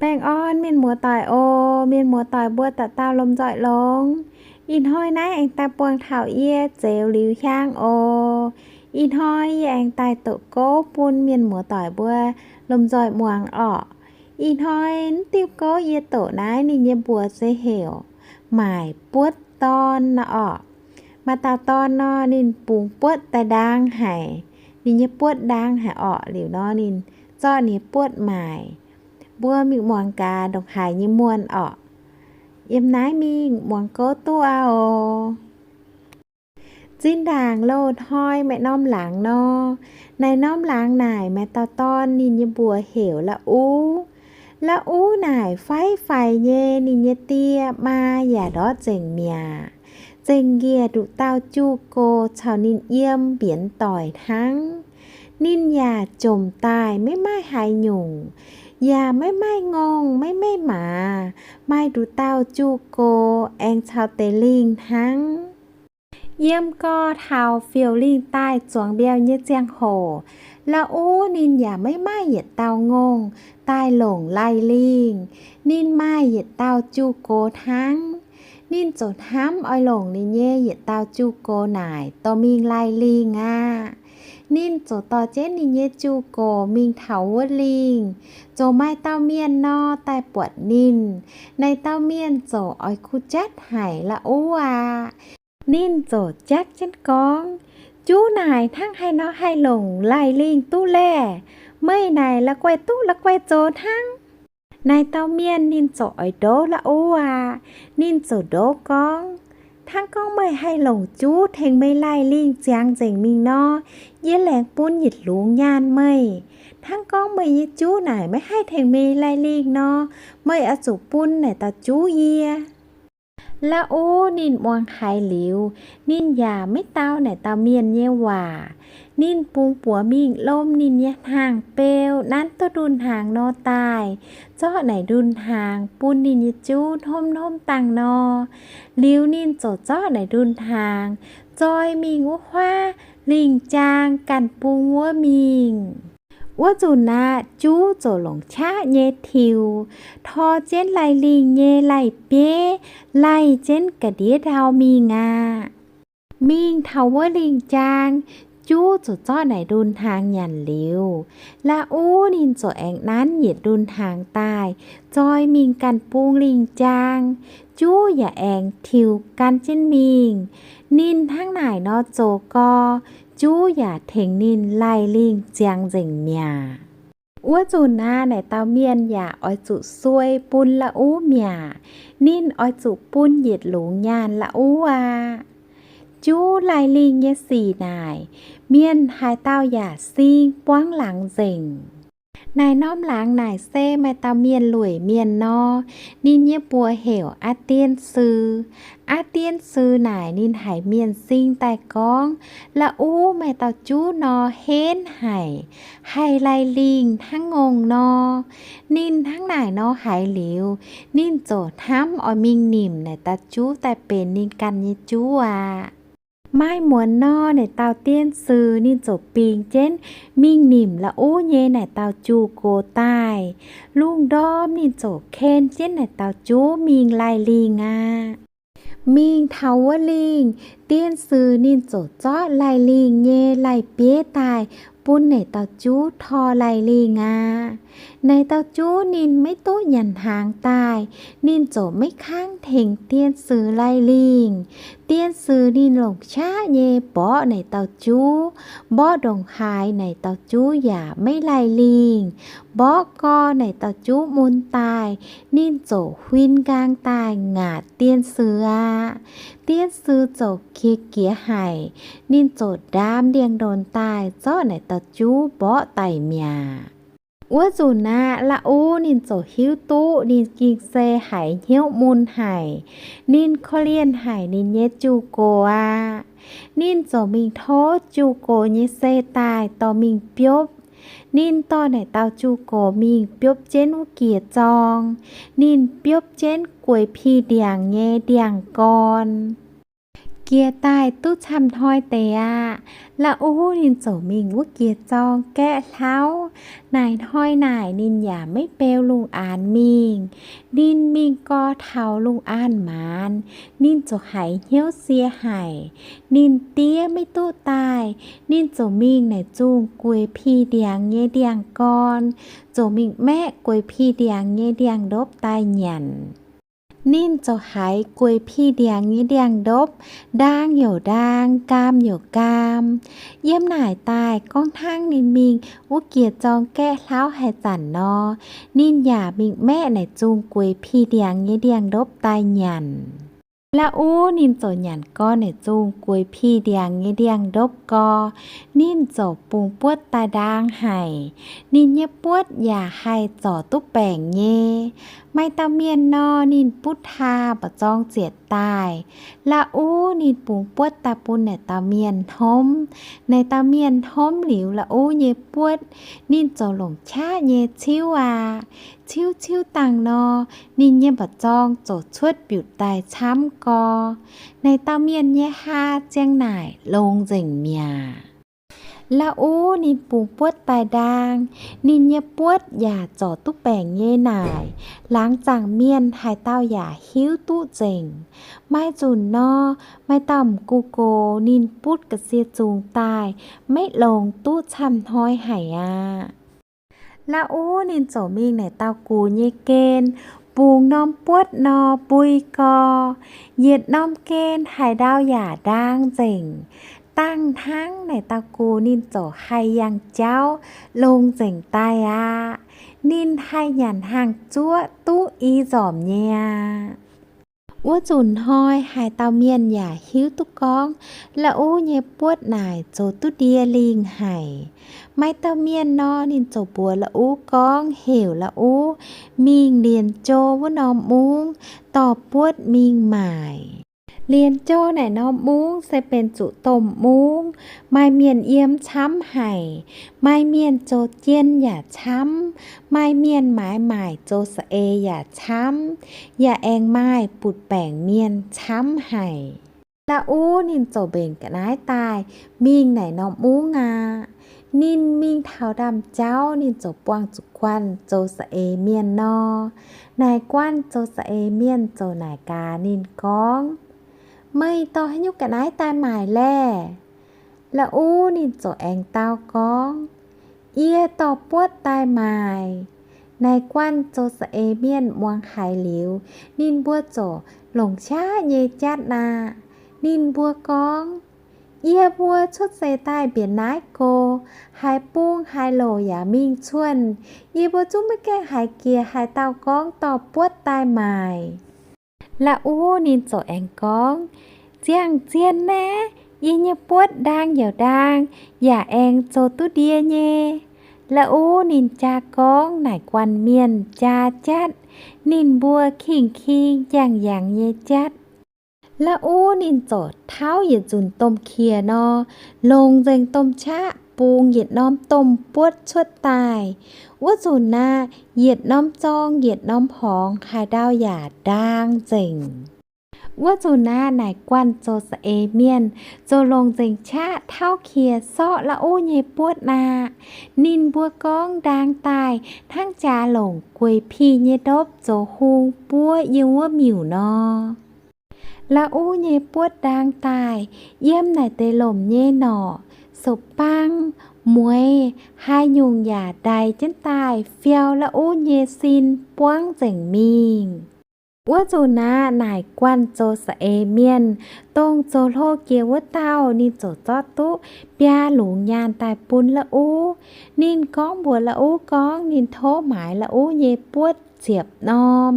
Baengh orn mienh muoz-doic oc. Mienh muoz-doic mbuo dauh dauh lomh nzoih longx. Ih hnoi naaiv aengx daaih buangh taux yie Zeux Liuz Hiaang oc. Ih hnoi yie aengx daaih doqc gouv bun mienh muoz-doic mbuo lomh nzoih muangx orqc. Ih hnoi mv diuh gouv yie doqc naaiv ninh nyei mbuox se heuc Maaic Buotv Dorn nor orqc. Maaih dauh dorn nor, ninh bungx buotv daaih ndaang haic. Ninh nyei buotv ndaang haic orqc. Liuz nor ninh zorqv ninh nyei buotv maaic. Mbuo mingh muangx gaax ndongc haaix nyei muonh orqc. Yiem naaiv mingh muangx gouv duqv aqv oc. Zinh ndaangc loz-hnoi maaih norm laangz nor, naaiv norm laangz naaic maaih dauh dorn ninh nyei mbuox heuc La'uv. La'uv naaic faix-faix nyei, ninh nyei die maa yaac ndortv nzengc mi'aqv. Zengc njiec nduqc dauh juv-gox caux ninh yiem mbienx doic hnangv. Ninh yaac jomc daaih maiv maaih haaix nyungc, yaac maiv maaih ngongh, maiv maaih maaz, maaih nduqc dauh juv-gox aengx caux deix lingh hnangv. Yiem gorx taux fiouv lingh daaih zuangx mbiauh nyei ziangh hoc, La'uv ninh yaac maiv maaih yietc dauh ngongh daaih longc laih lingh. Ninh maaih yietc dauh juv-gox hnangv. Ninh ziouc hnamv oix longc ninh nyei yietc dauh juv-gox naaic dorh mingh laih lingh aqv. Ninh ziouc dorh jienv ninh nyei juv-gox mingh taux wuov lingh. Ziouc maaih dauh mienh nor daaih buatc ninh. Naaiv dauh mienh ziouc oix kuh jatv haic La'uv aqv. Ninh ziouc jatv jienv gorngv, Juv naaic hnangv haaix nor haih longc laih lingh duqv laeh? Meih naaic la'guaih duqv la'guaih zoux hnangv. Naaiv dauh mienh ninh ziouc oix ndouv La'uv aqv. Ninh ziouc ndouv gorngv, Hnangv gorngv meih haih longc juv tengx meih laih lingh ziangx nzengc mingh nor, yie laengz bun yietc lungz nyaanh meih. Hnangv gorngv meih nyei juv naaic maiv haih tengx meih laih lingh nor, meih oix zuqc bun naaic dauh juv yie. La'uv ninh muangx haiz liuz, ninh yaac maiv dau naaic dauh mienh nyei waac. Ninh bungx buoz mingh lom ninh nyei hnaangx-beu nanv duqv ndunh hnaangx nor daaih, zorqv naaic ndunh hnaangx bun ninh nyei juv hnomv hnomv dangh nor. Liuz ninh ziouc zorqv naaic ndunh hnaangx zoi mingh wuov huaav lingh jaang ganh bung wuov mingh. Wuov nzunc aqv, juv ziouc longc qaqv nyei tiux tor jienv laih lingh nyei laih bieiv laih jienv ga'ndiev ndau mingh aqv. Mingh taux wuov lingh jaang, juv ziouc zorqv naaic ndunh hnaangx nyanc liuz, La'uv ninh ziouc aengx nanv yietc ndunh hnaangx daaih zoi mingh ganh bung lingh jaang. Juv yaac aengx tiux gan jienv mingh. Ninh hnangv naaic nor zoux gau, juv yaac tengx ninh laih lingh ziangx nzengc mi'aqv. Wuov nzunc aqv, naaic dauh mienh yaac oix zuqc suei bun La'uv mi'aqv. Ninh oix zuqc bun yietc lungz nyaanh La'uv aqv. Juv laih lingh nyei sic naaic, mienh haaix dauh yaac sing buangv laangz nzengc. Naaic norm laangz naaic se maaih dauh mienh lueic mienh nor, ninh nyei mbuox heuc Aa Dien Sux. Aa Dien Sux naaic ninh haiz mienh sing daaih gorngv, La'uv maaih dauh juv nor henv haic, haih laih lingh hnangv ngongh nor. Ninh hnangv naaic nor haiz liuz, ninh ziouc hnamv oix mingh nimc naaic dauh juv daaih benx ninh ganh nyei juv aqv. Maaih muonz nor, naaic dauh Dien Sux ninh ziouc bingx jienv mingh nimc La'uv nyei naaic dauh juv-gox daaih. Lungh ndorm ninh ziouc ken jienv naaic dauh juv mingh laih lingh aqv. Mingh taux wuov lingh, Dien Sux ninh ziouc zorqv laih lingh nyei laih bieiv daaih bun naaic dauh juv tor laih lingh aqv. Naaic dauh juv ninh maiv duqv nyanc hnaangx daaih, ninh ziouc maiv kangv tengx Dien Sux laih lingh. Dien Sux ninh longc qaqv nyei mborqv naaic dauh juv, mborqv ndongc haaix naaic dauh juv yaac maiv laih lingh. Mborqv gau naaic dauh juv mun daaih, ninh ziouc huin nqaang daaih ngaatc Dien Sux aqv. Dien Sux ziouc qiex jiez haic, ninh ziouc ndaam ndiangx-ndonx daaih zorqv naaic dauh juv mborqv daic mi'aqv. Wuov nzunc aqv, La'uv ninh ziouc hiuv duqv ninh ging se haiz hnyouv mun haic. Ninh korv-lienh haic ninh nyei juv-gox aqv. Ninh ziouc mingh tov juv-gox nyei sei daaih dorh mingh biopv. Ninh dorh naaic dauh juv-gox mingh biopv jienv wuov jiex zorng. Ninh biopv jienv gueix pih ndiangx nyei ndiangx-gorn. Jiex daaih duqv camv hnoi deix aqv. La'uv ninh ziouc mingh wuov jiex zorng gaeqv hlauv. Naaic hnoi naaic ninh yaac maiv beu lungh aanx mingh. Ninh mingh gau taux lungh aanx maanz, ninh ziouc haiz hnyouv sie haic. Ninh diev maiv duqv daaih, ninh ziouc mingh naaic zungh gueix pih ndiangx nyei ndiangx-gorn, ziouc mingh maeqv gueix pih ndiangx nyei ndiangx-ndopv daaih nyanc. Ninh ziouc haiz gueix pih ndiangx nyei ndiangx-ndopv ndaang youc ndaang, gaam youc gaam. Yiem naaic daaih gorngv hnangv ninh mingh wuov jiex zorng gaeqv hlauv haaix zanc nor, ninh yaac mingh maeqv naaic zungh gueix pih ndiangx nyei ndiangx-ndopv daaih nyanc. La'uv ninh ziouc nyanc gau naaic zungh gueix pih ndiangx nyei ndiangx-ndopv gau, ninh ziouc bungx buotv daaih ndaang haic. Ninh nyei buotv yaac haih zorc duqv baengc nyei. Maaih dauh mienh nor, ninh butv taa mba'zorng zietc daaih. La'uv ninh bungx buotv daaih bun naaic dauh mienh hnomv. Naaic dauh mienh hnomv liuz la'uv nyei buotv, ninh ziouc longc qaqv nyei ciuv aqv. Ciuv ciuv dangh nor, ninh nyei mba'zorng ziouc cuotv mbiutc daaih camv gau. Naaic dauh mienh nyei haa ziang naaic longx nzengc mi'aqv. La'uv ninh bungx buotv daaih ndaang, ninh nyei buotv yaac zorc duqv baengc nyei naaic, laangz zaangc mienh haaix dauh yaac hiuv duqv nzengc. Maaih nzunc nor, maaih dauh m'gux gox ninh butv ga'sie zungx daaih, maiv longx duqv camv hnoi haic aqv. La'uv ninh ziouc mingh naaic dauh gux nyei gen, bungx norm buotv nor mbui gau. Yietc norm gen haaix ndau yaac ndaang nzengc. Dangh hnangv naaic dauh gux ninh ziouc haih yangh jauv longx nzengc daaih aqv. Ninh haih nyanc hnaangx-zuoqv duqv i nzormc nyei aqv. Wuov nzunc hnoi haaix dauh mienh yaac hiuv duqv gorngv La'uv nyei buotv naaic zoux duqv ndie lingh haic. Maaih dauh mienh nor, ninh ziouc mbuox La'uv gorngv heuc La'uv mingh Lienz Jou wuov norm mungv dorh buotv mingh maaic. Lienz Jou naaic norm mungv se benx zuqc domh mungv, maaih mienh yiem camv haic. Maaih mienh zoux jien yaac camv, maaih mienh maaiz maaic zoux za'eix yaac camv, yaac aengx maaih butv-baengc mienh camv haic. La'uv ninh ziouc mbenc ga'naaiv daaih mingh naaic norm mungv aqv. Ninh mingh taux ndaamv-jauv, ninh ziouc buangh zuqc guanh zoux za'eix mienh nor. Naaic guanh zoux za'eix mienh ziouc naaic gaax ninh gorngv, Meih dorh haaix nyungc ga'naaiv daaih maaic laeh? La'uv ninh ziouc aengx dau gorngv, Yie dorh buotv daaih maaic. Naaic guanh zoux za'eix mienh muangx haiz liuz, ninh mbuo ziouc longc qaqv nyei jatv aqv. Ninh mbuo gorngv, Yie mbuo cuotv seix daaih mbienx naaiv go, haaix bung haaix louc yaac mingh cuonh. Yie mbuo zungv maiv gaengh haiz jiex haaix dauh gorngv dorh buotv daaih maaic. La'uv ninh ziouc aengx gorngv, Ziangh zien naaiv, yie nyei buotv ndaang youc ndaang, yaac aengx zoux duqv ndie nyei. La'uv ninh jaa gorngv naaic guanh mienh jaa jatv, ninh mbuo king-king yangh-yangh nyei jatv. La'uv ninh ziouc tauv yietc nzunc domh qiex nor, longc nzengc domh qaqv bungx yietc norm domh buotv cuotv daaih. Wuov nzunc aqv, yietc norm zorng yietc norm horngz haaix ndau yaac ndaang nzengc. Wuov nzunc aqv, naaic guanh zoux za'eix mienh ziouc longc nzengc qaqv tauv qiex sorqv La'uv nyei buotv aqv. Ninh mbuo gorngv ndaang daaih hnangv jaax longc gueix pih nyei ndopv zoux hung buov yiem wuov miuc nor. La'uv nyei buotv ndaang daaih, yiem naaic deix lomc nyei norqc, sou-bang, mueiz, haaix nyungc yaac ndaix jienv daaih fiou La'uv nyei sin buangv nzengc mingh. Wuov nzunc aqv, naaic guanh zoux za'eix mienh, dongh zoux hlo jiex wuov dauh, ninh ziouc zorqv duqv biaa lungz nyaanh daaih bun La'uv. Ninh gorngv mbuox La'uv gorngv ninh tov maaiz La'uv nyei buotv ziepc norm.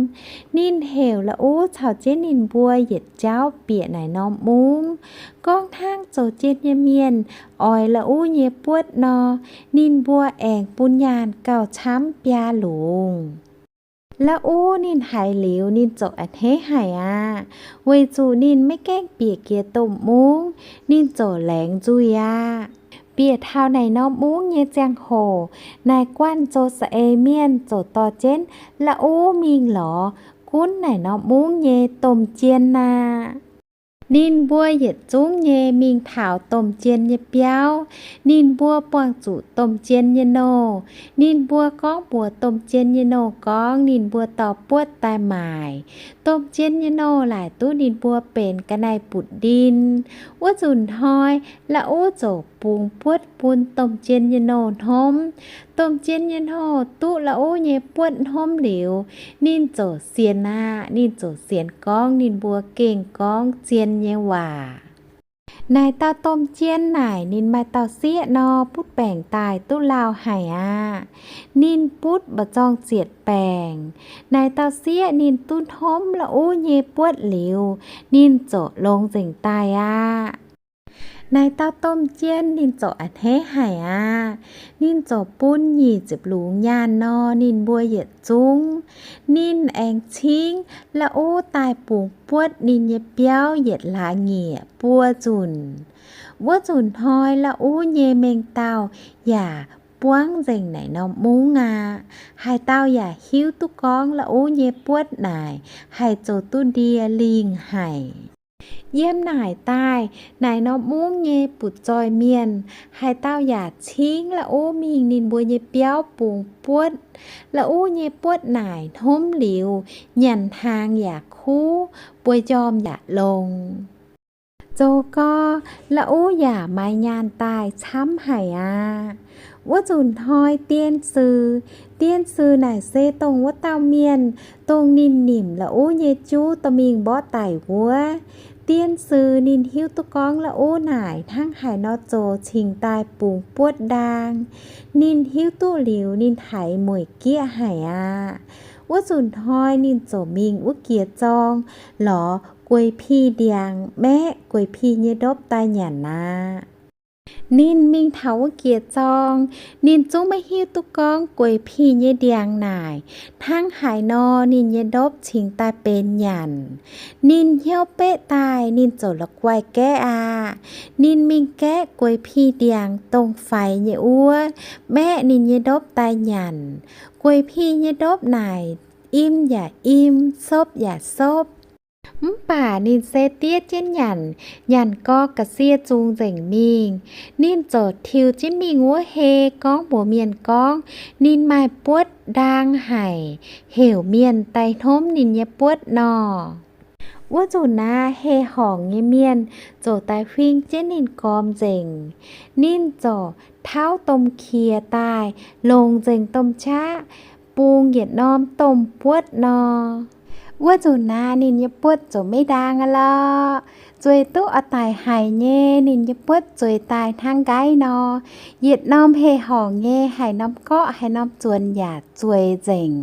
Ninh heuc La'uv caux jienv ninh mbuo yietc jauv bieqc naaic norm mungv. Gorngv hnangv zoux jien nyei mienh oix La'uv nyei buotv nor, ninh mbuo aengx bun nyaanh gauh camv biaa lungz. La'uv ninh haiz liuz ninh ziouc a'hneiv haic aqv, weic zuqc ninh maiv gaengh bieqc jiex domh mungv, ninh ziouc laengz nzuih aqv. Bieqc taux naaic norm mungv nyei ziangh hoc, naaic guanh zoux za'eix mienh ziouc dorh jienv La'uv mingh lorz gunv naaic norm mungv nyei domh jien aqv. Ninh mbuo yietc zungv nyei mingh taux domh jien nyei biauv. Ninh mbuo buangh zuqc domh jien nyei nouh. Ninh mbuo gorngv mbuox domh jien nyei nouh gorngv ninh mbuo dorh buotv daaih maaic. Domh jien nyei nouh laaic duqv ninh mbuo benx ga'naaiv-butv-ndin. Wuov nzunc hnoi, La'uv ziouc bungx buotv bun domh jien nyei nouh hnomv. Domh jien nyei nouh duqv La'uv nyei buotv hnomv liuz, ninh ziouc sienx aqv. Ninh ziouc sienx gorngv ninh mbuo gengh gorngv zien nyei waac. Naaic dauh domh jien naaic ninh maaih dauh sieqv nor, butv baengc daaih duqv lauh haic aqv. Ninh butv mba'zorng zietc baengc. Naaic dauh sieqv ninh duqv hnomv La'uv nyei buotv liuz, ninh ziouc longx nzengc daaih aqv. Naaic dauh domh jien ninh ziouc a'hneiv haic aqv. Ninh ziouc bun nyic ziepc lungz nyaanh nor ninh mbuo yietc zungv. Ninh aengx cingv La'uv daaih bungx buotv ninh nyei biauv yietc hlaax nyieqc buo nzunc. Wuov nzunc hnoi La'uv nyei mengh dauh yaac buangv nzengc naaic norm mungv aqv. Haaix dauh yaac hiuv duqv gorngv La'uv nyei buotv naaic haih zoux duqv ndie lingh haic. Yiem naaic daaih, naaic norm mungv nyei butv-zoih mienh, haaix dauh yaac cingv La'uv mingh ninh mbuo nyei biauv bungx buotv. La'uv nyei buotv naaic hnomv liuz, nyanc hnaangx yaac kuv, bueix njormh yaac longx. Zoux gau, La'uv yaac maaiz nyaanh daaih camv haic aqv. Wuov nzunc hnoi dien sux, dien sux naaic se dongh wuov dauh mienh, dongh ninh nimc La'uv nyei juv dorh mingh mborqv daic wuov. Dien sux ninh hiuv duqv gorngv La'uv naaic hnangv haaix nor zoux cingx daaih bungx buotv ndaang. Ninh hiuv duqv liuz ninh haiz mueic gieqv haic aqv. Wuov nzunc hnoi ninh ziouc mingh wuov jiex zorng lorz gueix pih ndiangx, maeqv gueix pih nyei ndopv daaih nyanc aqv. Ninh mingh taux wuov jiex zorng, ninh zungv maiv hiuv duqv gorngv gueix pih nyei ndiangx naaic hnangv haaix nor ninh nyei ndopv cingx daaih benx nyanc. Ninh hnyouv beqv daaih ninh ziouc la'guaih gaeqv aqv. Ninh mingh gaeqv gueix pih ndiangx dongh faix nyei wuov, maeqv ninh nyei ndopv daaih nyanc. Gueix pih nyei ndopv naaic im yaac im, sopv yaac sopv. Mv baac ninh se diev jienv nyanc, nyanc gau ga'sie zungx nzengc mingh. Ninh ziouc tiux jienv mingh wuov hei gorngv mbuox mienh gorngv ninh maaih buotv ndaang haic, heuc mienh daaih hnomv ninh nyei buotv nor. Wuov nzunc naaiv hei horngc nyei mienh ziouc daaih huing jienv ninh gormx nzengc. Ninh ziouc tauv domh qiex daaih, longc nzengc domh qaqv, bungx yietc norm domh buotv nor. Wuov nzunc naaiv ninh nyei buotv ziouc maiv ndaang aqv lorqc. Zueiz duqv oix daic haic nyei, ninh nyei buotv zueiz daaih hnangv nqaiv nor. Yietc norm hei horngc nyei, haaix norm gorqv haaix norm zuonx yaac zueiz nzengc.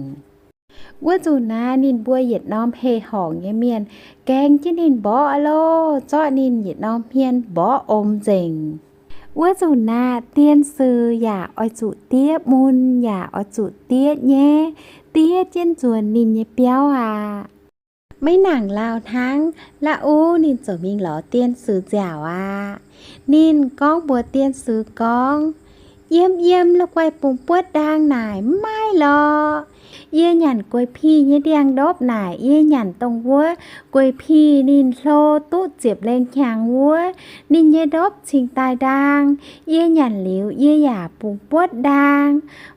Wuov nzunc naaiv ninh mbuo yietc norm hei horngc nyei mienh gaeng jienv ninh mborqv aqv loh, zorqv ninh yietc norm hmien mborqv omx nzengc. Wuov nzunc naaiv dien sux yaac oix zuqc diev mun, yaac oix zuqc diev nyaiv, diev jienv nzuonx ninh nyei biauv aqv. Maiv nangc lauh hnangv, La'uv ninh ziouc mingh lorz dien sux nziaauc aqv. Ninh gorngv mbuox dien sux gorngv, Yiem yiem la'guaih bungx buotv ndaang naaic mv maaih lorqc. Yie nyanc gueix pih nyei ndiangx-ndopv naaic, yie nyanc dongh wuov gueix pih ninh hlo duqv ziepc lengh hnyangx wuov, ninh nyei ndopv cingx daaih ndaang. Yie nyanc liuz yie yaac bungx buotv ndaang.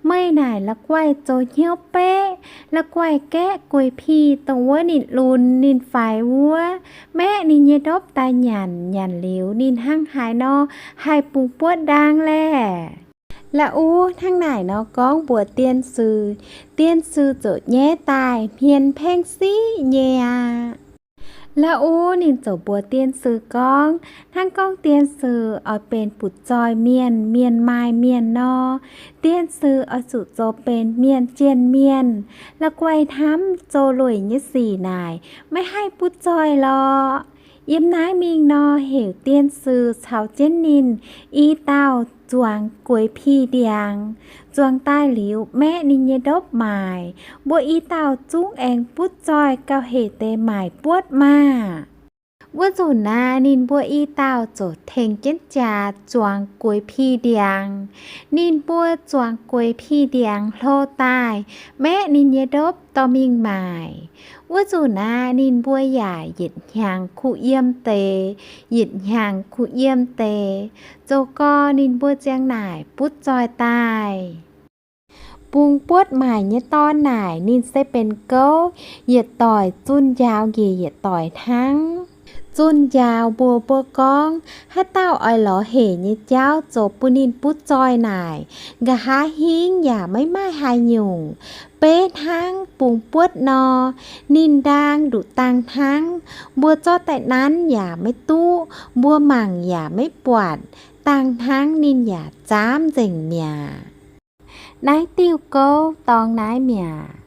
Meih naaic la'guaih zoux hnyouv beqv, la'guaih gaeqv gueix pih dongh wuov ninh lunx ninh faix wuov, maeqv ninh nyei ndopv daaih nyanc. Nyanc liuz ninh hnangv haaix nor haih bungx buotv ndaang laeh? La'uv hnangv naaic nor gorngv mbuox dien sux, dien sux ziouc nyaiv daaih hmien mpengv siqv nyei aqv. La'uv ninh ziouc mbuox dien sux gorngv, hnangv gorngv dien sux oix benx butv-zoih mienh, mienh maaih mienh nor, dien sux oix zuqc zoux benx mienh jienh mienh. La'guaih hnamv zoux lueic nyei sic naaic maiv haih butv-zoih lorqc. Yiem naaiv mingh nor, heuc dien sux caux jienv ninh i dauh zuangx gueix pih ndiangx. Zuangx daaih liuz, maeqv ninh nyei ndopv maaic. Mbuo i dauh zungv aengx butv-zoih gauh hec deix maaic buotv maah! Wuov nzunc naaiv ninh mbuo i dauh ziouc tengx jienv jaax zuangx gueix pih ndiangx. Ninh mbuo zuangx gueix pih ndiangx hlo daaih, maeqv ninh nyei ndopv dorh mingh maaic. Wuov nzunc naaiv ninh mbuo yaac yietc hnyangx kuh yiem deix, yietc hnyangx kuh yiem deix, zoux gorx ninh mbuo ziang naaic butv zoih daaih. Bungx buotv maaic nyei dorn naaic ninh se benx gouv, yietc doic zunh njaaux njiec yietc doic hnangv. Zunh njaaux mbuox mbuo gorngv, haaix dauh oix lorz hec nyei jauv zoux bun ninh butv zoih naaic, nqa'haav hingv yaac maiv maaih haaix nyungc. Beiv hnangv bungx buotv nor, ninh ndaang nduqc dangh hnangv, mbuo zorqv daaih nanv yaac maiv duqv, mbuo mangc yaac maiv buatc, dangh hnangv ninh yaac zaamv nzengc mi'aqv. Naaiv diuh gouv dorngx naaiv mi'aqv.